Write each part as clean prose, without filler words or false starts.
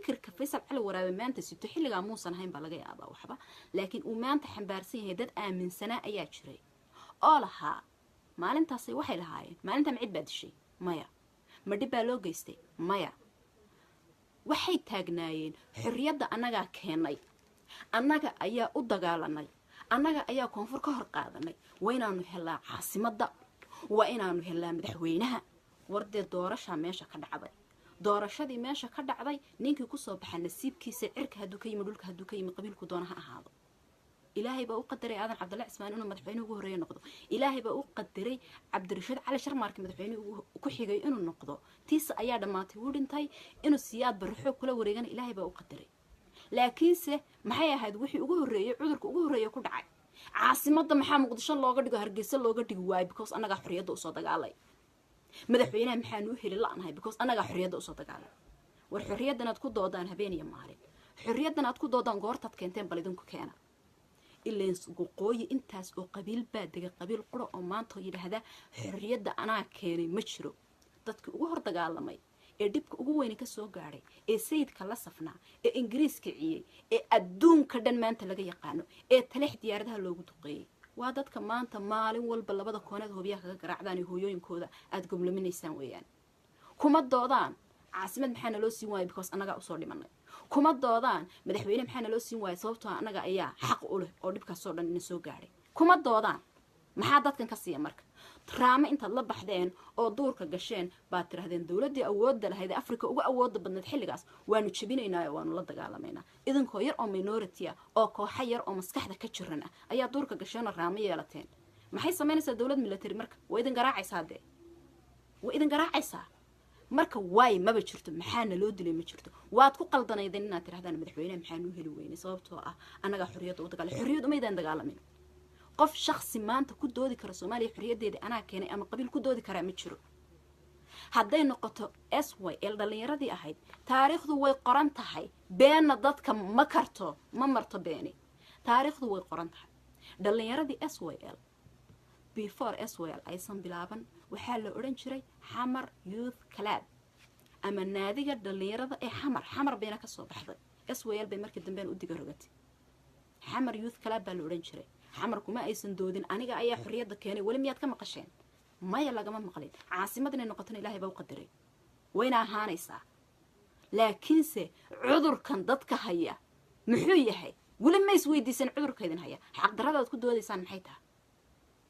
Fikirka Faysal Cali Waraabe maanta sito xilligaa muusan ahayn baa laga yaabaa waxba, laakiin uu maanta xambaarsan yahay. Dad aaminsanaa ayaa jiray oo lahaa maalintaasi. Waxay lahaayeen, maalintaa ma cid baa dishay? Maya. Ma dhib baa loo geystay? Maya. Waxay taagnaayeen, xorriyadda annagaa keenay, annaga ayaa u dagaalanay, annaga ayaa koonfur ka hor qaadanay. Waa inaanu helaa caasimadda, waa inaanu helaa madaxweynaha. Wardee, doorashaa meesha ka dhacday. Doorashadii meesha ka dhacday, ninkii kusoo baxa nasiibkiisa, cirka hadduu ka yimi, dhulka hadduu ka yimi, qabiilku doona ha ahaado, Ilaahay baa u qadaray Aadan Cabdulla Cismaan inuu madaxweyne ugu horreeye noqdo. Ilaahay baa u qadaray Cabdirashiid Cali Sharmaarka madaxweyne ku xigay inuu noqdo. Tiisa ayaa dhammaatay, wuu dhintay. Inuu Siyaad Barre xoog kula wareegana Ilaahay baa u qadaray. Laakiinse maxay ahayd wixii ugu horreeyey, cudurka ugu horreeya ku dhacay? Caasimadda maxaa Muqdisho looga dhigo, Hargeysa looga dhigi waayo? Because annagaa xorriyadda usoo dagaalay. Madaxweynaha maxaanu u heli la'nahay? Because annagaa xorriyadda usoo dagaalay. War, xorriyaddan aad ku doodaan habeen iyo maalin, xorriyaddan aad ku doodaan, goortaad keenteen bal idinku keena. Ileen waqooyi intaas oo qabiil baa dega, qabiil qura oo maanta yidhaahda xorriyadda anaa keenay ma jiro. Dadkii ugu hor dagaalamay ee dhibka ugu weyni ka soo gaadhay, ee sayidka la safnaa, ee Ingiriiska ciyey, ee adduunka dhan maanta laga yaqaano, ee Taleex diyaaradaha loogu duqeeyey, waa dadka maanta maalin walba labada kooneed hoobiyaha kaga garaacdaan ee hooyooyinkooda aada goblaminaysaan weeyaan. Kuma doodaan caasimad maxaa naloo siin waaya? Because annagaa usoo dhimanay. Kuma doodaan madaxweyne maxaa naloo siin waaya? Sababtoo annaga ayaa xaq u leh oo dhibkaasoo dhan ina soo gaadhay. Kuma doodaan. Maxaa dadkan ka siiya? Marka raamo intaad la baxdeen oo duurka gasheen baad tirahdeen, dowladdii awoodda lahayd ee Africa uga awoodda badnayd xilligaas waanu jebinaynaa oo waanu la dagaalamaynaa. Idinkoo yar oo minority ah oo kooxo yar oo maskaxda ka jiran ah ayaa duurka gasheen oo raamo yeelateen. Maxay samaynaysaa dowlad military marka? Waa idin garaacaysaa dee, waa idin garaacaysaa. Marka waay maba jirto maxaa naloo dilay, ma jirto. Waad ku qaldanaydeen inaad tirahdaan madaxweyneha maxaanu heli weynay? Sababtoo ah annagaa xorriyadda u dagaalay. Xorriyad umaydaan dagaalamin. Qof shaksi maanta ku doodi kara Soomaaliya xorriyaddeeda anaa keenay ama qabiil ku doodi karaa ma jiro. Hadday noqoto SYL dhallinyaradii ahayd, taariikhdu way qoran tahay. Beenna dadka ma karto, ma marto beeni. Taariikhdu way qoran tahay. Dhallinyaradii SYL, before SYL aysan bilaaban, waxaa la odhan jiray Xamar Youth Club ama naadiga dhallinyarada ee Xamar. Xamar bayna kasoo baxday. SYL bay markii dambean u diga rogatay. Xamar Youth Club baa la odhan jiray. Xamar kuma aysan doodin aniga ayaa xorriyadda keenay. Weli miyaad ka maqasheen? Maya, lagama maqlin. Caasimad inay noqotona Ilahay baa u qadaray, wayna ahaanaysaa. Laakiinse cudurkan dadka haya muxuu yahay? Weli ma isweydiisan cudurka idin haya? Xaqdarradaad ku doodaysaan maxay tahay?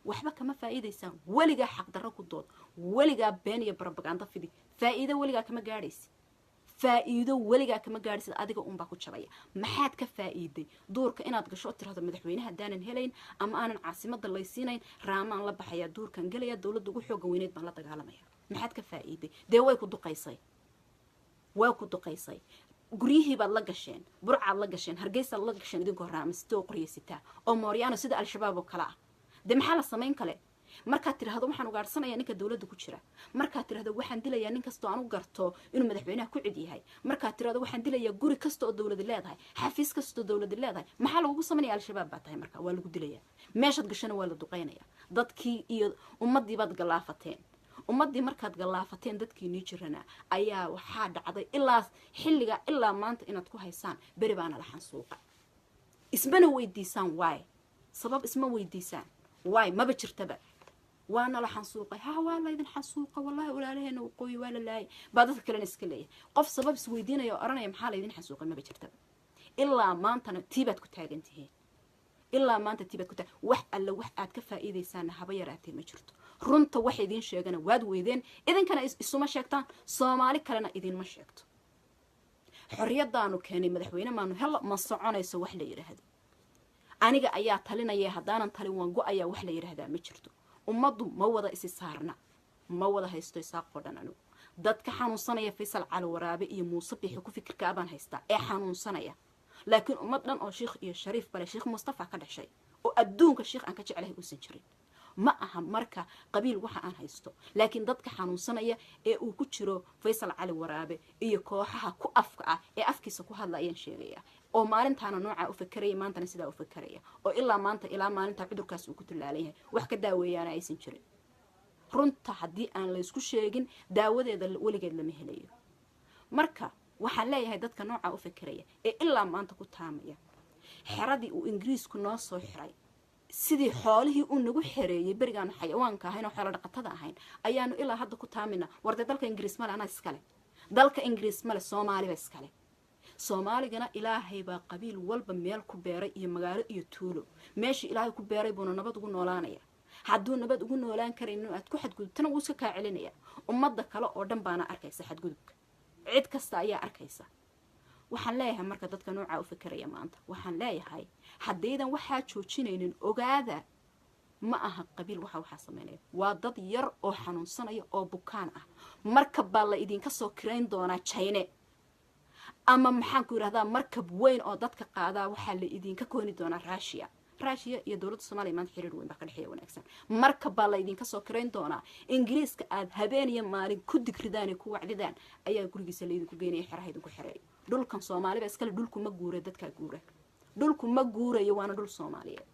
Waxba kama faa'iidaysaan. Weligaa xaqdarro ku dood, weligaa been iyo barabagaando fidi, faa'iido weligaa kama gaadhaysid. Faa'iido weligaa kama gaadhaysid, adiga unbaa ku jabaya. Maxaad ka faa'iiday duurka inaad gasho oo tirahdo, madaxweynaha haddaanan helayn ama aanan caasimadda laysiinayn, raamaan la baxayaa, duurkan gelaya, dowladda ugu xooga weyneyd baan la dagaalamaya? Maxaad ka faa'iiday? Dee way ku duqaysay, way ku duqaysay. Guryihii baad la gasheen, Burcaad la gasheen, Hargeysaad la gasheen, idinkoo raamasito oo qoryaysitaa oo mooryaano sida Al-Shabaab oo kale ah. Dee maxaa la samayn kale? Markaad tidhahdo waxaan ugaadhsanayaa ninka dowladda ku jira, markaad tidhahdo waxaan dilayaa nin kastoo aan u garto inuu madaxweynaha ku cid yahay, markaad tidhahdo waxaan dilayaa guri kasta oo dowladi leedahay, xafiis kasta oo dowladi leedahay, maxaa lagugu samaynaya? Al-Shabaab baa tahay. Marka waa lagu dilayaa, meeshaad gashana waa la duqeynaya. Dadkii iyo ummaddii baad gallaafateen. Ummaddii markaad gallaafateen, dadkii nii jirana ayaa waxaa dhacday ilaa xilliga ilaa maanta inaad ku haysaan beri baana la xansuuqa. Ismana weydiisaan waay sabab, isma weydiisaan waay. Maba jirtaba. Waana la xansuuqay, ha, waa laydin xansuuqa. Wallahi walaalaheena waqooyi waa la laayay baa dadka kalena iska leeyahay. Qof sabab isweydiinaya oo oranaya maxaa laydin xansuuqay maba jirtaba. Ilaa maantana tiibaad ku taagan tihiin, ilaa maanta tiibaad ku taagan. Wax alle wax aad ka faa'iidaysaana haba yaraatee ma jirto. Runta wax idiin sheegana waad weydeen. Idinkana isuma sheegtaan, Soomaali kalena idinma sheegto. Xorriyadaanu keenay, madaxweyne maanu helo, ma soconayso. Wax la yidhaahdo aniga ayaa talinaya, haddaanan talin waan go-ayaa, wax la yidhaahdaa ma jirto. Ummaddu ma wada isi saarna, ma wada haysto Isaaqoo dhan. Anigu dadka xanuunsanaya Faysal Cali Waraabe iyo Muuse Bixi ku fikirkaa baan haystaa ee xanuunsanaya. Laakiin ummad dhan oo shiikh iyo shariif bale, Sheekh Mustafa ka dhashay oo adduunka shiikh aan ka jeclahay uusan jirin, ma aha marka qabiil waxa aan haysto. Laakiin dadka xanuunsanaya ee uu ku jiro Faysal Cali Waraabe iyo kooxaha ku afka ah ee afkiisa ku hadla ayaan sheegaya, oo maalintaana noocaa u fakeraya, maantana sidaa u fakeraya, oo ilaa maanta, ilaa maalinta cudurkaas uu ku tallaalan yahay, wax ka daaweeyaana aysan jirin. Runta haddii aan laysku sheegin, daawadeeda weligeed lama helayo. Marka Waxaan leeyahay dadka noocaa u fekeraya ee ilaa maanta ku taamaya xeradii uu Ingiriisku noo soo xiray, sidii xoolihii uu nagu xereeyey berigaanu xayawaanka ahayn oo xoolo dhaqatada ahayn, ayaanu ilaa hadda ku taamina. Wardee, dalka Ingiriis male, anaa iskale. Dalka Ingiriis male, Soomaaliba iskale. Soomaaligana Ilaahay baa qabiil walba meel ku beeray iyo magaalo iyo tuulo. Meeshii Ilaahay ku beeray buuna nabad ugu noolaanaya. Hadduu nabad ugu noolaan karaynin, aad ku xadgudubtana, wuu iska kaa celinaya. Ummadda kale oo dhan baana arkaysa xadgudubka, cid kasta ayaa arkaysa. Waxaan leeyahay marka dadka noocaa u fekeraya maanta, waxaan leeyahay haddaydan waxaa joojinaynin, ogaada, ma aha qabiil waxa waxaa sameynaya, waa dad yar oo xanuunsanaya oo bukaan ah. Markab baa la idinka soo kirayn doonaa Jayne ama, maxaan ku yidhahdaa, markab weyn oo dadka qaadaa waxaa la idinka kooni doonaa Russia. Russia iyo dowladda Soomaliya maanta xiriir weyn baa ka dhexeeya wanaagsan. Markab baa la idinka soo kirayn doonaa. Ingiriiska aad habeen iyo maalin ku digridaan ee ku wacdidaan ayaa gurigiisa laydinku geynaya, xeraha idinku xereeyo. Dhulkan Soomaaliba iskale. Dhulku ma guura, dadkaa guura. Dhulku ma guurayo, waana dhul Soomaaliyeed.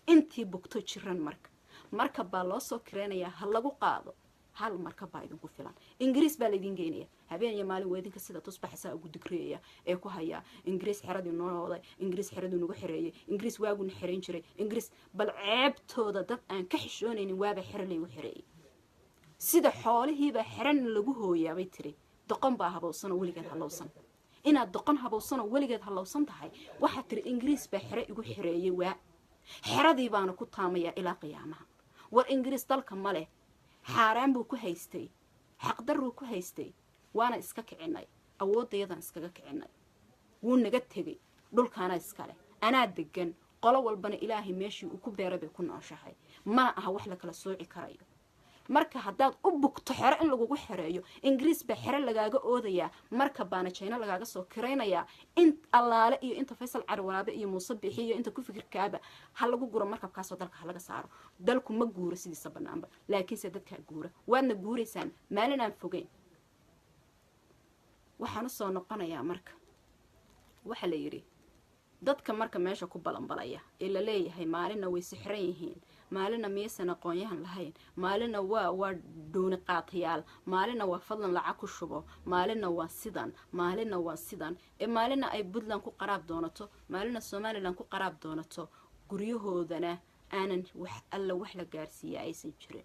Intii bugto jiran marka markab baa loo soo kireynayaa, ha lagu qaado. Hal markab baa idinku filan. Ingiriis baa laydin geynaya. Habeen iyo maalin waa idinka sida tusbaxsaa ugu digriyaya ee ku haya Ingiriis xeradii noo waday, Ingiriis xeradii nagu xereeyey, Ingiriis waaguna xereyn jiray, Ingiriis. Bal ceebtooda, dad aan ka xishoonaynin waaba xere laygu xereeyey, sida xoolihiibaa xeran lagu hooyaa, bay tiri. Doqon baa habowsanoo weligeed halowsan. Inaad doqon habowsanoo weligeed halowsan tahay, waxaad tiri Ingiriis baa xere igu xereeyey, waa xeradii baana ku taamayaa ilaa qiyaamaha. War, Ingiriis dalka ma leh. Xaaraan buu ku haystay, xaqdarruu ku haystay, waana iska kicinay, awoodayadaan iskaga kicinay, wuu naga tegey. Dhulkaana iskale, anaa degan. Qolo walbana Ilaahay meeshii uu ku beeray bay ku nooshahay. Mana aha wax la kala sooci karayo. Marka haddaad u bugto xero in lagugu xereeyo, Ingiriis baa xero lagaaga oodayaa, marka baana Jayna lagaaga soo kiraynayaa. In allaale iyo inta Faysal Cariwaraabe iyo Muuse Bixi iyo inta ku fikirkaaba ha lagu guro markabkaasoo dalka ha laga saaro. Dalku ma guuro sidiisa banaanba, laakiinse dadkaa guura. Waadna guuraysaan maalin aan fogeyn. Waxaan usoo noqonayaa marka waxaa la yidhi dadka marka meesha ku balanbalaya ee la leeyahay maalinna way sixran yihiin, maalinna miyaysan aqoonyahan lahayn, maalinna waa dhuuni qaatayaal, maalinna waa fadlan lacag ku shubo, maalinna waa sidan, maalinna waa sidan, ee maalinna ay Puntland ku qaraab doonato, maalinna Somaliland ku qaraab doonato, guryahoodana aanan wax alla wax la gaarsiiya aysan jirin,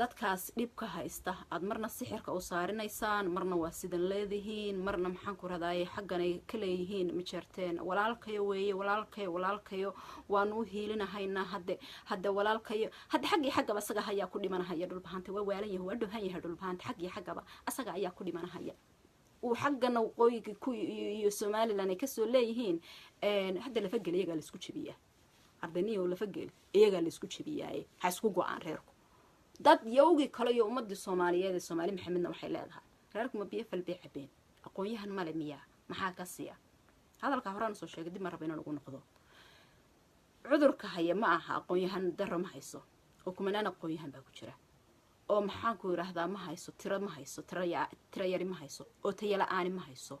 dadkaas dhibka haysta aada marna sixirka u saarinaysaan, marna waa sidan leedihiin, marna, maxaan ku radaaye, xaggan ay ka leeyihiin ma jeerteen walaalkayo weeye, walaalkayo, walaalkayo, waanu u hiilinahaynaa. Hadde hadde walaalkayo, hadde xag iyo xaggaba asaga hayaa ku dhimanahaya. Dhulbahanta waa waalan yahay, waa dhohan yahay. Dhulbahanta xag iyo xaggaba asaga ayaa ku dhimanahaya. Uu xaggana waqooyiga ku iyo Somaliland ay kasoo leeyihiin hadda lafagel iyagaa laisku jebiyaa, ardaniyo lafagel iyagaa laisku jebiyaaye, ha isku go-aan reerku. Dad yowgii kale iyo ummadii Soomaaliyeed ee Soomaali Maxamedna waxay leedahay reerku ma biyo falbay cabeen? Aqoon-yahan male miyaa? Maxaa ka siya hadalka horaan usoo sheegay, dib ma raba inaan ugu noqdo. Cudurka haya ma aha aqoon-yahan daro ma hayso, oo kumanaan aqoon-yahan baa ku jira, oo, maxaan ku yidhaahdaa, ma hayso tiro, ma hayso tiro yari, ma hayso oo tayo la-aani ma hayso,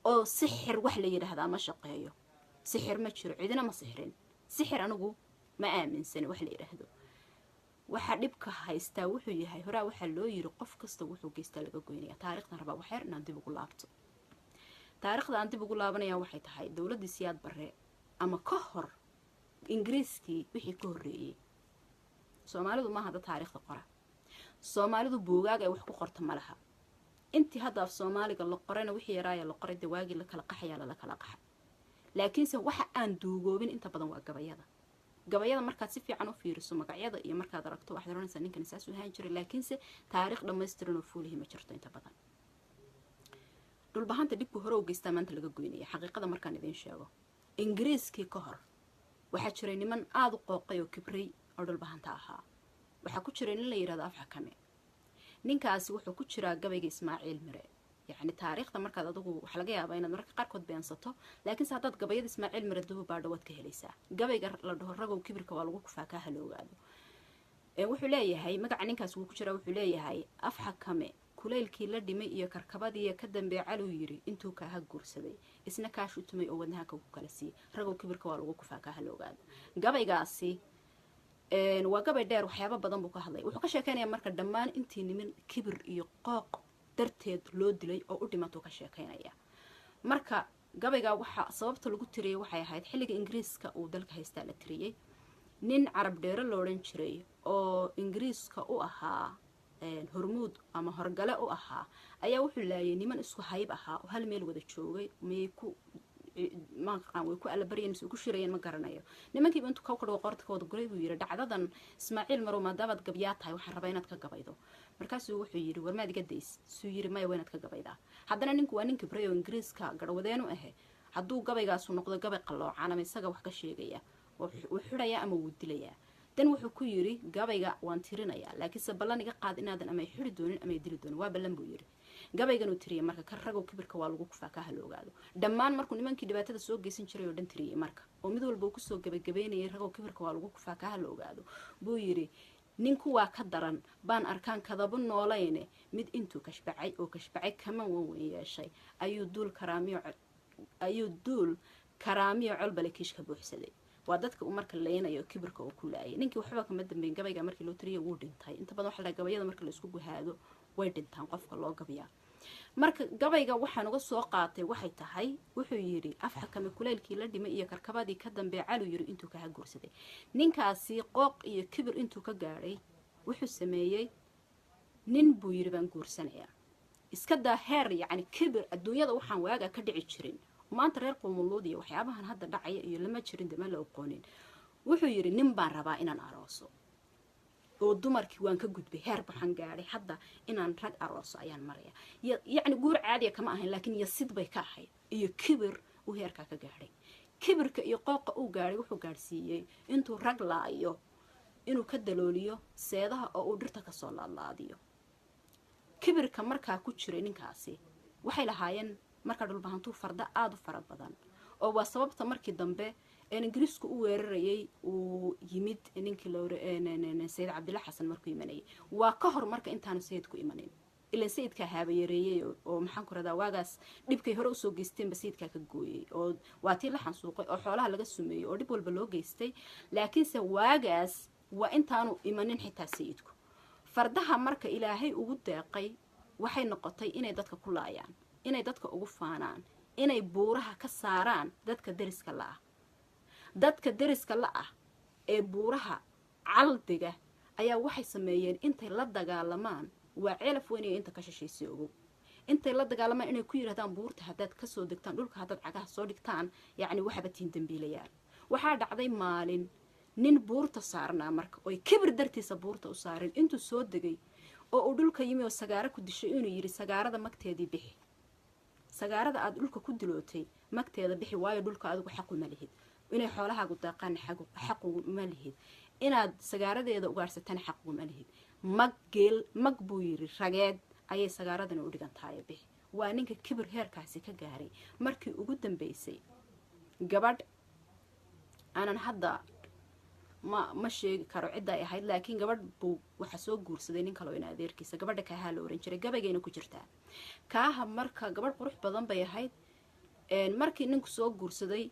oo sixir wax la yidhaahdaa ma shaqeeyo. Sixir ma jiro, cidina ma sixrin. Sixir anigu ma aaminsani wax la yidhaahdo. Waxaa dhibka haystaa wuxuu yahay, horaa waxaa loo yiri qof kasta wuxuu geystaa laga goynaya. Taarikhdan rabaa waxyar inaan dib ugu laabto. Taarikhda aan dib ugu laabanaya waxay tahay dowladdii Siyaad Barre ama ka hor Ingiriiskii wixii ka horreeyey. Soomaalidu maaha dad taariikhda qora. Soomaalidu buugaag ay wax ku qorta ma laha. Intii hadda af Soomaaliga la qorayna, wixii yaraaya la qoray, dee waagii la kala qaxayaa lala kala qaxa. Laakiinse waxa aan duugoobin inta badan waa gabayada. Gabayada markaad si fiican u fiiriso, magacyada iyo markaad aragto, waxaad oranaysaa ninkan saas u ahaan jiray. Laakiinse taariikh dhammaystiran oo fuulihi ma jirto inta badan. Dhulbahanta dhibku hore u geystaa maanta laga goynaya. Xaqiiqada markaan idiin sheego, Ingiriiskii ka hor waxaa jiray niman aada u qooqay oo kibray oo dhulbahanta ahaa. Waxaa ku jiray nin la yidhahdo Afxakame. Ninkaasi wuxuu ku jiraa gabayga Ismaaciil Mire. Yacni taariikhda markaad adigu waxaa laga yaabaa inaad mararka qaarkood beensato, laakiinse haddaad gabayada Ismaaciil Mire duhu baadho, waad ka helaysaa gabayga la dhaho "Ragow kibirka waa lagu kufaa, kaa hala ogaado". Wuxuu leeyahay, magaca ninkaas wuu ku jiraa, wuxuu leeyahay Afxakame kulaylkii la dhimay iyo karkabadii ka dambee caluu yiri intuu kaaha guursaday, isna kaa shutumay oo wadnaha kagu kala siiyey. Ragow kibirka waa lagu kufaa, kaa hala ogaado. Gabaygaasi Waa gabay dheer, waxyaabo badan buu ka hadlay. Wuxuu ka sheekeynaya marka dhammaan intii niman kibir iyo qooq darteed loo dilay oo u dhimatuu ka sheekeynaya. Marka gabayga waxaa sababta lagu tiriyey waxay ahayd xilliga Ingiriiska uu dalka haystaa la tiriyey. Nin Carab Dheero la odhan jiray oo Ingiriiska u ahaa hormuud ama horgale u ahaa ayaa wuxuu laayay niman isku hayb ahaa oo hal meel wada joogay. Miyay ku maqaan, way ku allabaryeen mise ku shirayeen, ma garanayo. Nimankiiba intuu ka dhigo qoorta ka wada guray buu yidhi, "Dhacdadan, Ismaaciil Marow, maadaamaad gabyaa tahay, waxaan rabaa inaad ka gabaydo." Markaasuu wuxuu yidhi, "War maad iga days?" Suu yidhi, "Maya, waa inaad ka gabaydaa." Haddana ninku waa nin kibray oo Ingiriiska garhwadeenu ahe. Hadduu gabaygaasu noqdo gabay qalloocan ama isaga wax ka sheegaya, wuu xidhayaa ama wuu dilayaa. Dan wuxuu ku yidhi, "Gabayga waan tirinayaa, laakiinse ballan iga qaad inaadan ama xidi doonin ama dili doonin." "Waa ballan," buu yidhi. Gabayganuu tiriyay marka ka ragow kibirka waa lagu kufaa, ka hala ogaado. Dhammaan markuu nimankii dhibaatada soo geysan jiray oo dhan tiriyey marka, oo mid walba uu kusoo gabagabeynayay "Ragow kibirka waa lagu kufaa, ka hala ogaado," buu yidhi, "Nin kuwaa ka daran baan arkaan kadaba noolayne. Mid intuu kashbacay oo kashbacay kama wanweyn yeeshay ayuu duul karaamiyo colbale kiish ka buuxsaday." Waa dadka uu marka leynayo kibirka uu ku laayay. Ninkii waxba kama dambeyn gabayga markii loo tiriyay, wuu dhintay. Inta badan waxa la gabayada marka la isku guhaado way dhintaan qofka loo gabayaa. Marka gabayga waxaan uga soo qaatay waxay tahay, wuxuu yidhi, "Afxakame kuleylkii la dhimay iyo karkabadii ka dambee Caluu yidhi intuu kaha guursaday." Ninkaasi qooq iyo kibir intuu ka gaadhay wuxuu sameeyey, "Nin," buu yidhi, "baan guursanayaa." Iska daa heer, yacni kibir adduunyada waxaan waagaa ka dhici jirin. Maanta reer quumuluud iyo waxyaabahan hadda dhacaya iyo lama jirin, dama la oqoonin. Wuxuu yidhi, "Nin baan rabaa inaan arooso oo dumarkii waan ka gudbay, heer waxaan gaadhay hadda inaan rag arooso ayaan maraya." Yacni guur caadiya kama ahayn, laakiin yasid bay ka ahayd iyo kibir uu heerkaa ka gaadhay. Kibirka iyo qooqa uu gaadhay wuxuu gaadhsiiyey intuu rag laayo inuu ka dalooliyo seedaha oo uu dhirta kasoo laadlaadiyo. Kibirka markaa ku jiray ninkaasi, waxay lahaayeen markaa Dhulbahantuu farda aada u fara badan, oo waa sababta markii dambe Ingiriisku u weerarayay uu yimid ninkii Sayid Cabdilla Xasan markuu imanayay. Waa ka hor marka intaanu sayidku imanin, ilan sayidkaa haabayareeyey oo maxaan ku radaa, waagaas dhibkay hore usoo geysteenba sayidkaa ka gooyey, oo waa tii la xansuuqay oo xoolaha laga sumeeyey oo dhib walba loo geystay. Laakiinse waagaas waa intaanu imanin xitaa sayidku. Fardaha marka Ilaahay ugu deeqay waxay noqotay inay dadka ku laayaan, inay dadka ugu faanaan, inay buuraha ka saaraan dadka deriska la-ah. Dadka deriska la-ah ee buuraha caldiga ayaa waxay sameeyeen intay la dagaalamaan, waa Ceelaf Weyn iyo inta ka shishaysay ogow, intay la dagaalamaan inay ku yidhahdaan, "Buurta haddaad kasoo degtaan, dhulka haddaad cagaha soo dhigtaan, yacni waxaba tihiin dambiilayaal." Waxaa dhacday maalin nin buurta saarnaa marka oy kibir dartiisa buurta u saareen, intuu soo degay oo uu dhulka yimi oo sagaaro ku dishay, inuu yidhi, "Sagaarada magteedii bixi, sagaarada aada dhulka ku dilootay magteeda bixi, waayo dhulka adigu xaquma lihid, inay xoolahaagu daaqaanna xaquma lihid, inaad sagaaradeeda ugaadhsatana xaquma lihid. Mag geel mag," buu yidhi, "rageed ayay sagaaradani u dhigan tahay, bixi." Waa ninka kibir heerkaasi ka gaaray. Markii ugu dambeysay gabadh aanan hadda ma sheegi karo cidda ay ahayd, laakiin gabadh buu waxaa soo guursaday nin kaloo in adeerkiisa. Gabadha Kaahaa la oran jiray, gabaygayna ku jirtaa Kaaha. Marka gabadh qurux badan bay ahayd. Markii ninku soo guursaday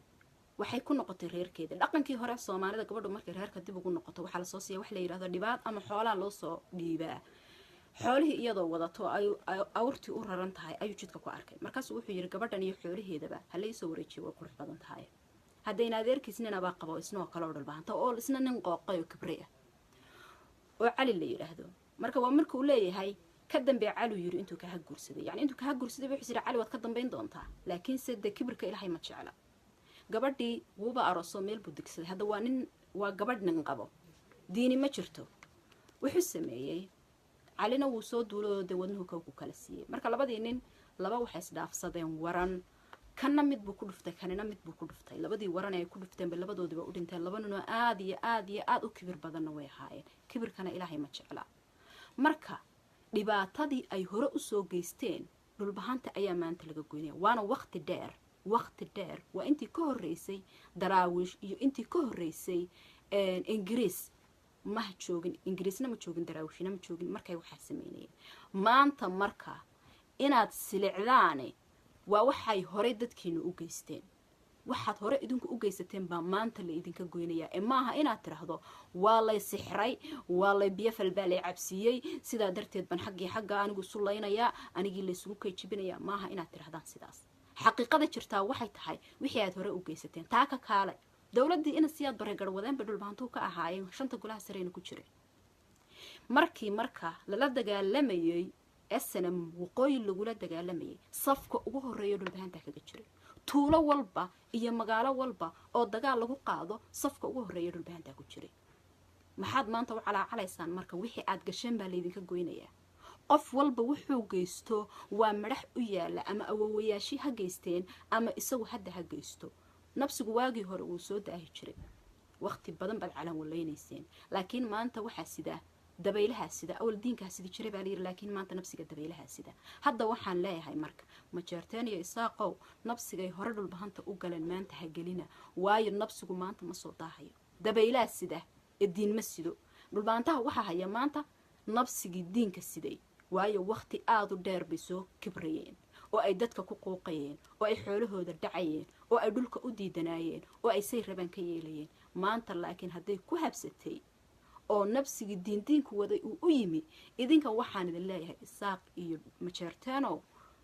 waxay ku noqotay reerkeeda. Dhaqankii hore Soomaalida, gabadhu markay reerka dib ugu noqoto waxaa lasoo siiya wax la yidhahdo dhibaad ama xoolaa loo soo dhiibaa. Xoolihii iyadoo wadato ay awrtii u raran tahay ayuu jidka ku arkay. Markaasuu wuxuu yidhi, "Gabadhan iyo xoolaheedaba hala iisoo wareejiyo, way qurux badan tahay." Haddayna adeerkiis nin abaa qabo isnoo kale oo Dhulbahanta oo isna nin qooqay oo kibre ah oo Cali la yidhaahdo. Marka waa marka uu leeyahay, "Ka dambee Cali yiri intuu kaha guursaday." Yani intuu kaha guursaday wuxuu yidhi, "Cali waad ka dambayn doontaa." Laakiinse dee kibirka Ilaahay ma jecla. Gabadhii wuuba aroosoo meel buu degsaday. Hadda waa nin, waa gabadh nin qabo, diini ma jirto. Wuxuu sameeyey, Calina wuu soo duulay oo dee wadnuhu kow ku kala siiyey. Marka labadii nin laba waxay isdhaafsadeen waran. Kanna mid buu ku dhuftay, kanina mid buu ku dhuftay. Labadii waran ee ay ku dhufteen bay labadoodiba u dhinteen. Laba ninoo aada iyo aada iyo aada u kibir badanna way ahaayeen. Kibirkana Ilaahay ma jecla. Marka dhibaatadii ay hore usoo geysteen Dhulbahanta ayaa maanta laga goynaya, waana waqti dheer, waqti dheer. Waa intii ka horreysay Daraawiish iyo intii ka horreysay Ingiriis. Ma joogin Ingiriisna, ma joogin Daraawiishina, ma joogin markay waxaa sameynayeen. Maanta marka inaad silicdaane waa waxay horey dadkiina u geysteen. Waxaad hore idinku u geysateen baa maanta la idinka goynayaa. Ee maaha inaad tiraahdo waa lay sixray, waa lay biyofal baa lay cabsiiyey, sidaa darteed baan xaggii xagga anigu isu laynayaa, anigii laysugu kayjibinayaa. Maaha inaad tirahdaan sidaas. Xaqiiqada jirtaa waxay tahay wixii aad hore u geysateen taa ka kaalay. Dowladdii ina siyaad bare garwadeenba Dhulbahantuu ka ahaayeen, shanta golaha sareyna ku jiray. Markii marka lala dagaalamayay SNM, waqooyi lagula dagaalamayay, safka ugu horeeya Dhulbahantaa kaga jiray. Tuulo walba iyo magaalo walba oo dagaal lagu qaado, safka ugu horeeya Dhulbahantaa ku jiray. Maxaad maanta u calaacalaysaan? Marka wixii aad gasheen baa laydinka goynayaa. Qof walba wuxuu geysto waa madax u yaala, ama awowayaashii ha geysteen ama isagu hadda ha geysto. Nabsigu waagii hore wuu soo daahi jiray, waqti badan baad calan walaynayseen, laakiin maanta waxaa sidaa dabaylahaa sida. Awal diinkaa sidi jiray baa layidhi, laakiin maanta nabsiga dabaylahaa sida. Hadda waxaan leeyahay marka Majeerteen iyo Isaaqow, nabsigay hore Dhulbahanta u galeen maanta ha gelina, waayo nabsigu maanta ma soo daahayo. Dabaylaha sida ee diin ma sido. Dhulbahantaha waxaa haya maanta nabsigii diinka siday, waayo waqti aada u dheer bay soo kibrayeen oo ay dadka ku quuqayeen oo ay xoolahooda dhacayeen oo ay dhulka u diidanaayeen oo ay say rabaan ka yeelayeen. Maanta laakiin hadday ku habsatay oo nabsigii diindiinku waday uu u yimi, idinka waxaan idin leeyahay, Isaaq iyo Majeerteenow,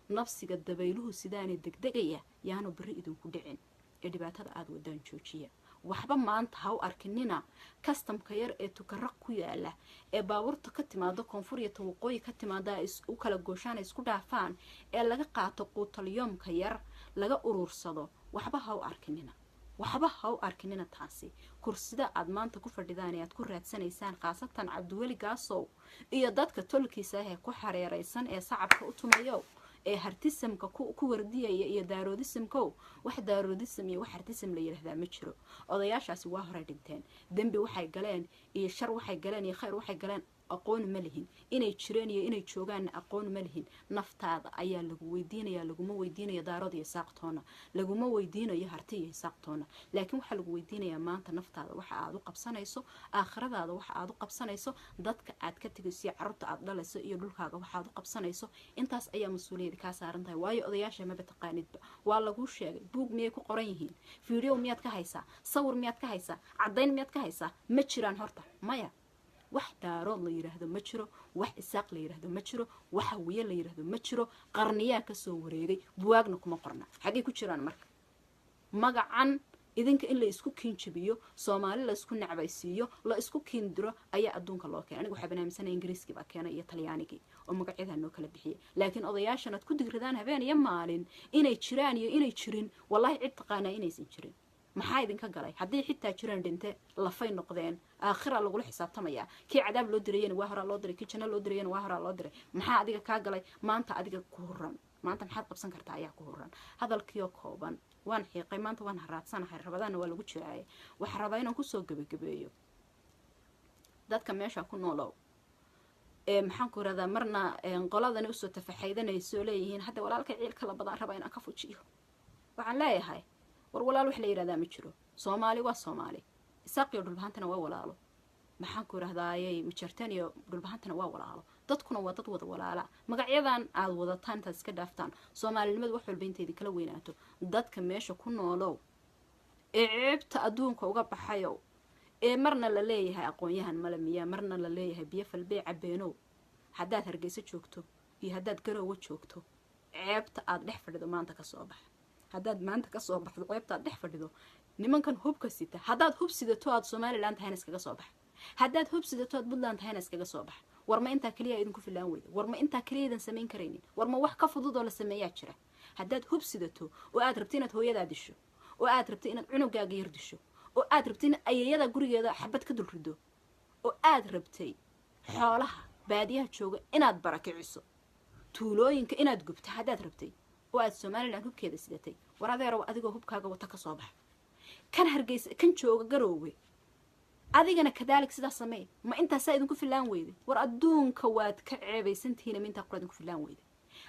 nabsiga dabayluhu sidaanay degdegaya yaanu beri idinku dhicin ee dhibaatada aada wadaan joojiya. Waxba maanta ha u arkinina kastamka yar ee Tukaraq ku yaala ee baabuurta ka timaado koonfur iyo tawaqooyi ka timaada ay u kala gooshaan, ay isku dhaafaan, ee laga qaato quutalyoomka yar laga uruursado. Waxba ha u arkinina, waxba ha u arkinina taasi. Kursida aad maanta ku fadhidaan ee aad ku raadsanaysaan, khaasatan Cabdiweli Gaasow iyo dadka tolkiisa ah ee ku xareeraysan ee sacabka u tumayow ee hartisamka ku wardiyaya iyo daaroodisamkow, wax daaroodisam iyo wax hartisam la yidhaahdaa ma jiro. Odayaashaasi waa horey dhinteen. Dembi waxay galeen iyo shar waxay galeen iyo khayr waxay galeen aqoon ma lihin. Inay jireen iyo inay joogaanna aqoon ma lihin. Naftaada ayaa lagu weydiinaya. Laguma weydiinayo Daarood iyo Isaaqtoona, laguma weydiinayo Harti iyo Isaaqtoona, laakiin waxaa lagu weydiinayaa maanta naftaada waxa aad u qabsanayso, aakhiradaada waxa aad u qabsanayso, dadka aad ka tegayso iyo carruurta aad dhalayso iyo dhulkaaga waxaad u qabsanayso. Intaas ayaa mas-uuliyada kaa saaran tahay, waayo odayaasha maba taqaanidba. Waa laguu sheegay. Buug miyay ku qoran yihiin? Fiideo miyaad ka haysaa? Sawir miyaad ka haysaa? Caddayn miyaad ka haysaa? Ma jiraan horta. Maya, wax Daarood la yidhaahdo ma jiro, wax Isaaq la yidhaahdo ma jiro, wax Hawiye la yidhaahdo ma jiro. Qarniyaa kasoo wareegay, buwaagna kuma qorna. Xaggay ku jiraan marka magacan? Idinka in la isku kiinjabiyo, Soomaali la isku necbaysiiyo, la isku kiindiro ayaa adduunka loo keenay. Aniga waxaa banaamisanaya Ingiriiskii baa keenay iyo Talyaanigii oo magacyadaa noo kala bixiyay. Laakiin odayaashan aad ku digridaan habeen iyo maalin inay jiraan iyo inay jirin, wallahi cid taqaanaa inaysan jirin. Maxaa idinka galay haddii xitaa jiraan? Dhinte lafay noqdeen, aakhira lagula xisaabtamayaa. Kii cadaab loo dirayana waa horaa loo diray, kii janno loo dirayana waa horaa loo diray. Maxaa adiga kaa galay maanta? Adiga ku huran maanta maxaad qabsan kartaa ayaa ku huran. Hadalkiioo kooban, waan xiiqay maanta, waan haraadsanahay, Rabadaanna waa lagu jiraayay. Waxaa rabaa inaan kusoo gebagabeeyo dadka meesha ku noolow ee maxaan ku irahdaa, marna qoladani usoo tafaxaydanayso leeyihiin hadda walaalka ciilka la badaan rabaa inaan ka fujiyo. Waxaan leeyahay, war walaal wax la yidhahdaa ma jiro. Soomaali waa Soomaali. Isaaq iyo Dhulbahantana waa walaalo, maxaan ku idhahdaayey, Majarteen iyo Dhulbahantana waa walaalo. Dadkuna waa dad wada walaala. Magacyadan aad wadataan intaad iska dhaaftaan, soomaalinimadu wax walba inta idinkala weynaato. Dadka meesha ku noolow ee ceebta adduunka uga baxayow ee marna la leeyahay aqoon-yahan male miyaa, marna la leeyahay biyo falbey cabeenow, haddaad Hargeyso joogto iyo haddaad Garoowe joogto, ceebta aad dhex fadhido maanta kasoo bax. Haddaad maanta kasoo baxdo ceebta aad dhex fadhido, nimankan hubka sita, haddaad hub sidato aad Somalilan tahayna iskaga soo bax, haddaad hub sidato aad Puntland tahayna iskaga soo bax. War ma intaa keliya idinku filaan weyda? War ma intaa keliya idan samayn karaynin? War ma wax ka fudud oo la sameeyaa jira? Haddaad hub sidato oo aad rabto inaad hooyadaa disho, oo aad rabto inaad cunugaaga yar disho, oo aad rabtay in ayayada gurigeeda xabad ka dul rido, oo aad rabtay xoolaha baadiyaha jooga inaad barakiciso, tuulooyinka inaad gubto haddaad rabtay, oo aad Somalilan hubkeeda sidatay, war adeerow, adigoo hubkaaga wata ka soo bax. Kan Hargeysa, kan jooga Garoowe, adigana kadaalik sidaa samee. Ma intaasaa idinku filaan weyday? War adduunka waad ka ceebaysantihiin. Ma intaa qura idinku filaan weyday?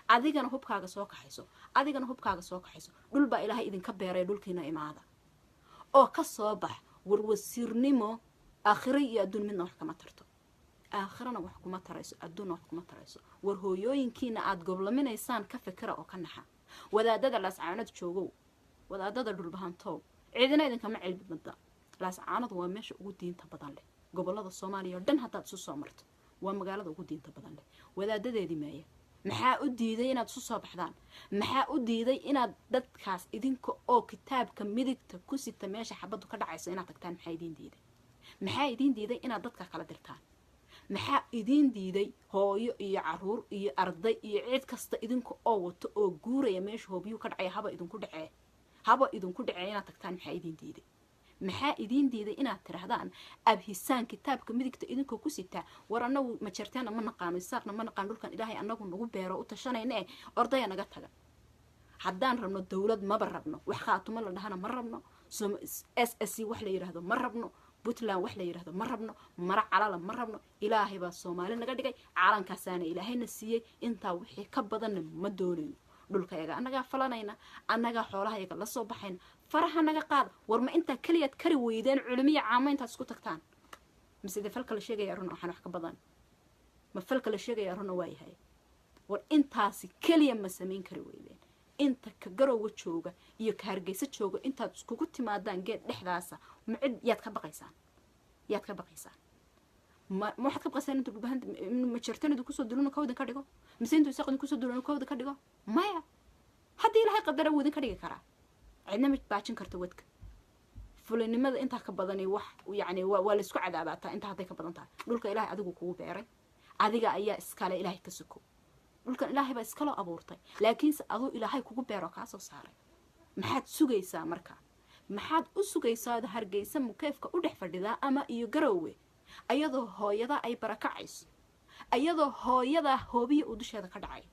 Adigana hubkaaga soo kaxayso, adigana hubkaaga soo kaxayso. Dhul baa Ilaahay idinka beeray, dhulkiina imaada oo ka soo bax. War wasiirnimo aakhiro iyo adduun midna wax kama tarto. Aakhirana wax kuma tarayso, adduunna wax kuma tarayso. War hooyooyinkiina aada goblaminaysaan ka fikira oo ka naxa. Wadaadada Laascaanood joogow, Wadaadada Dhulbahantow, ciidina idinkama cilmi badna. Laascaanadu waa meesha ugu diinta badan leh gobolada Soomaaliya oo dhan. Haddaad isu soo marto, waa magaalada ugu diinta badan leh. Wadaadadeedii maaya? Maxaa u diiday inaad isu soo baxdaan? Maxaa u diiday inaad dadkaas idinka oo kitaabka midigta ku sita meesha xabaddu ka dhacayso inaad tagtaan? Maxaa idiin diiday? Maxaa idiin diiday inaad dadka kala dirtaan? Maxaa idiin diiday hooyo iyo caruur iyo arday iyo cid kasta idinka oo wato oo guuraya meesha hoobiyuu ka dhacaya, haba idinku dhacee, haba idinku dhacee, inaad tagtaan? Maxaa idiin diiday? Maxaa idiin diiday inaad tirahdaan abhisaan kitaabka midigta idinkoo ku sitaa, war annagu Majeerteena ma naqaano, Isaaqna ma naqaano, dhulkan Ilaahay annagu nagu beero u tashanayna eh, ordaya naga taga. Haddaan rabno dowlad maba rabno, wax Khaatumo la dhahana ma rabno, SSC wax la yidhaahdo ma rabno, Puntland wax la yidhahdo ma rabno, mara calala ma rabno. Ilaahay baa Soomaali naga dhigay, caalankaasaana Ilaahayna siiyey. Intaa wixii ka badanna ma doonayno. Dhulkayaga annagaa falanayna, annagaa xoolahayaga la soo baxayna, faraha naga qaada. War ma intaa keliyaad kari weydeen, culimiya caamo intaad isku tagtaan? Mise dee falka la sheegaya run waxaan wax ka badan ma falka la sheegaya runa waa yahay? War intaasi keliya ma samayn kari weydeen? Inta ka Garowga jooga iyo ka Hargeysa jooga intaad iskugu timaadaan geed dhexdaasa, ma cid yaad ka baqaysaan? Yaad ka baqaysaan? Ma waxaad ka baqaysaan intuu Dhulbahanta Majeertanadu kusoo dulino kawdin ka dhigo, mise intuu Isaaq kusoo dulino kawda ka dhigo? Maya, haddii Ilaahay qadara wuu idin ka dhigi karaa. Cidna ma baajin karto wadka. Fulinimada intaa ka badani wax yacni waa laysku cadaabataa intaa hadday ka badan tahay. Dhulka Ilaahay adigu kugu beeray, adiga ayaa iskale. Ilaahay ka soko dhulkan Ilaahay baa iskaloo abuurtay, laakiinse aduu Ilaahay kugu beero kaa soo saaray. Maxaad sugaysaa marka? Maxaad u sugaysaa ood Hargeysa mukeefka u dhex fadhidaa ama iyo Garoowe, ayadoo hooyada ay barakacayso, ayadoo hooyadaa hoobiya uu dusheeda ka dhacay?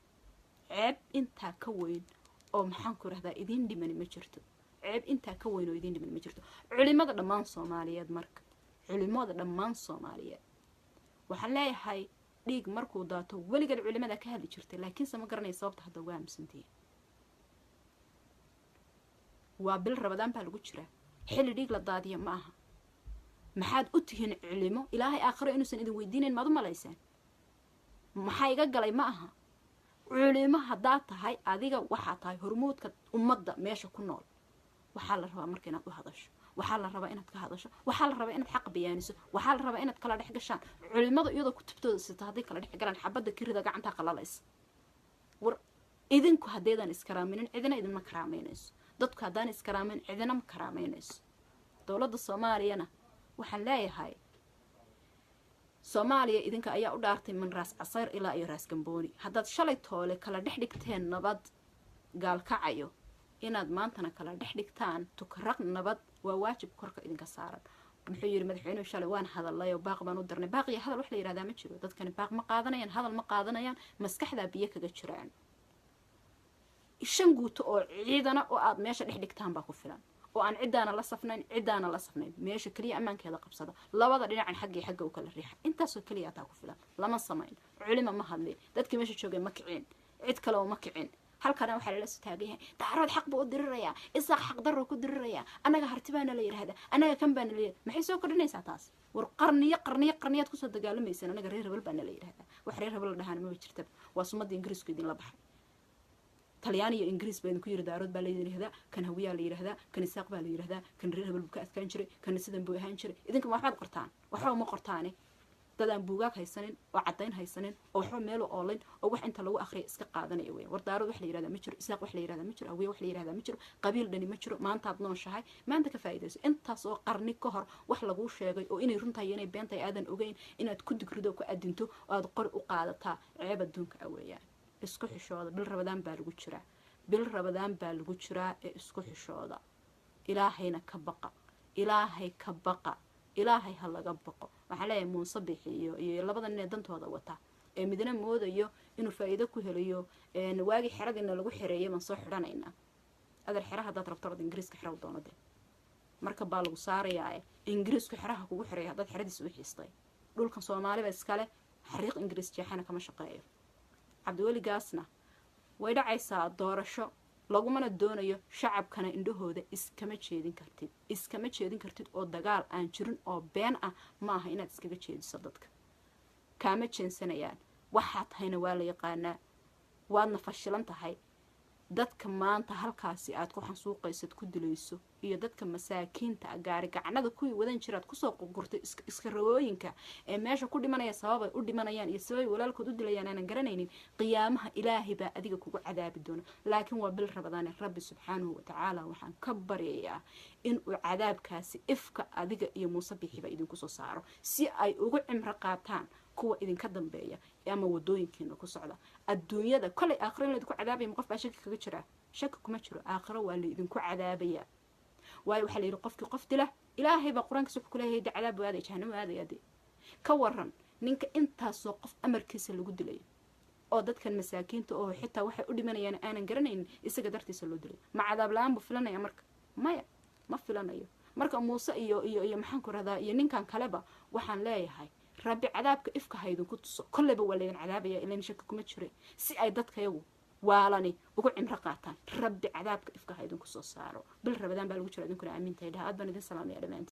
Ceeb intaa ka weyn oo maxaan ku rahdaa idiin dhimani ma jirto. Ceeb intaa ka weyn oo idiin dhimani ma jirto. Culimada dhammaan Soomaaliyeed marka, culimada dhammaan Soomaaliyeed waxaan leeyahay, dhiig markuu daato weligeed culimada ka hadli jirtay, laakiinse ma garanaya sababta hadda uga aaminsantihiin. Waa bil Rabadaan baa lagu jiraa, xilli dhiig la daadiyo ma aha. Maxaad u tihiin culimo? Ilaahay aakhiro inuusan idin weydiinayn maad u malayseen? Maxaa iga galay ma aha. Culimo haddaad tahay, adiga waxaa tahay hormuudka ummadda meesha ku nool. Waxaa la rabaa marka inaad u hadasho, waxaa la rabaa inaad ka hadasho, waxaa la rabaa inaad xaq bayaaniso, waxaa la rabaa inaad kala dhex gashaan. Culimadu iyadoo kutubtooda sita hadday kala dhex galaan, xabadda kirida gacantaa qalalaysa. War idinku haddaydan iskaraaminin, cidina idinma karaameynayso. Dadku haddaan iskaraameyn, cidina ma karaameynayso. Dowladda Soomaaliyana waxaan leeyahay, Soomaaliya idinka ayaa u dhaartay min Raas Casayr ilaa iyo Raas Gambooni. Haddaad shalay toole kala dhex dhigteen nabad Gaalkacayo, inaad maantana kala dhex dhigtaan Tukaraq nabad waa waajib korka idinka saaran. Muxuu yidhi madaxweynuhu shalay? Waan hadalay oo baaq baan u dirnay. Baaq iyo hadal wax la yihahdaa ma jiro. Dadkani baaq ma qaadanayaan, hadal ma qaadanayaan, maskaxdaa biyo kaga jiraan. Shan guuto oo ciidana oo aad meesha dhex dhigtaan baa ku filan, oo aan ciddaana la safnayn, ciddaana la safnayn, meesha keliya ammaankeeda qabsada, labada dhinacan xagga iyo xagga u kala riixa. Intaasoo keliya ataa ku filan. Lama samayn, culima ma hadlin, dadkii meesha joogay ma kicin, cid kale oo ma kicin. Halkana waxaa lala soo taagan yahay Daarood xaq buu u dirirayaa, Isaaq xaq darro ku dirirayaa, annaga Harti baana la yidhahdaa, annaga kan baana la yidhahdaa. Maxay soo kordhinaysaa taas? War qarniyo qarniyo qarniyaad kusoo dagaalamaysaan. Annaga reer hebel baana la yidhahdaa. Wax reer hebel la dhahaana maba jirtaba, waa sumadda Ingiriisku idinla baxay. Talyaani iyo Ingiriis baa idinku yiri Daarood baa la yidhahdaa, kan Hawiyaa la yidhahdaa, kan Isaaq baa la yidhahdaa, kan reer hebel buu ka adkaan jiray, kan sidan buu ahaan jiray. Idinka ma waxbaad qortaan? Waxba ma qortaane. Dad aan buugaag haysanin oo caddayn haysanin oo waxba meelu oolayn oo wax inta lagu akhriya iska qaadanaya weya. War Daarood wax la yihahdaa ma jiro, Isaaq wax la yihahdaa ma jiro, Hawiye wax la yihahdaa ma jiro, qabiil dhani ma jiro. Maantaad nooshahay, maanta ka faa'iidayso. Intaas oo qarni ka hor wax laguu sheegay oo inay runtahay iyo inay been tahay aadan ogeyn, inaad ku digrido, ku adinto oo aad qori u qaadataa ceeb adduunka ah weeyaan. Isku xishooda. Bil Rabadaan baa lagu jiraa, bil Rabadaan baa lagu jiraa ee isku xishooda. Ilaahayna ka baqa, Ilaahay ka baqa, Ilaahay ha laga baqo. Waxaan leeyahay Muuse Bixi iyo labada nin ee dantooda wata ee midna moodayo inuu faa'iido ku helayo, waagii xeradiina lagu xereeyay baan soo xidhanaynaa. Adeer, xera haddaad rabto orod Ingiriiska xeraw doono de. Marka baa lagu saarayaa Ingiriisku xeraha kugu xereeya haddaad xeradiisa u xiistay. Dhulkan Soomaaliba iskale, xariiq Ingiriis jeexana kama shaqeeyo. Cabdiweligaasna way dhacaysaa doorasho, lagumana doonayo. Shacabkana indhahooda iskama jeedin kartid, iskama jeedin kartid, oo dagaal aan jirin oo been ah ma aha inaad iskaga jeediso. Dadka kaama jeensanayaan. Waxaa tahayna waa la yaqaanaa, waadna fashilan tahay. Dadka maanta halkaasi aad ku xansuuqaysad, ku dilayso, iyo dadka masaakiinta gaari gacanada kuwii wadan jiraad kusoo qurgurtay iska rabooyinka ee meesha ku dhimanaya, sababay u dhimanayaan iyo sababay walaalkood u dilayaan aanan garanaynin, qiyaamaha Ilaahay baa adiga kugu cadaabi doona. Laakiin waa bil Rabadaane. Rabbi subxaanahu watacaala waxaan ka baryayaa inuu cadaabkaasi ifka adiga iyo Muuse Bixiba idinku soo saaro, si ay ugu cimro qaataan kuwa idinka dambeeya ama wadooyinkiina ku socda adduunyada. Kolay aakhiro in laydinku cadaabaya ma qof baa shaki kaga jiraa? Shaki kuma jiro, aakhiro waa laydinku cadaabaya. Waayo, waxaa la yidhi qofkii qof dila, Ilaahay baa Qur-aankiisa wuxuu kuleeyahay de cadaab aadaya, jahanamo aadaya. De ka waran ninka intaasoo qof amarkiisa lagu dilayo, oo dadkan masaakiinta oo xitaa waxay u dhimanayaan aanan garanaynin isaga dartiisa loo dilay? Ma cadaab la-aan buu filanaya marka? Maya, ma filanayo. Marka Muuse iyo maxaan ku rahdaa iyo ninkan kaleba waxaan leeyahay, Rabbi cadaabka ifka ha idinku tuso. Kolleyba waa laydin cadaabaya, ilan shaki kuma jire, si ay dadkayagu waalani ugu cimro qaataan. Rabbi cadaabka ifka ha idinku soo saaro. Bil Rabadaan baa lagu jira, idinkuna aamintahay dhaha. Aad baan idin salaamaya dhammaantiin.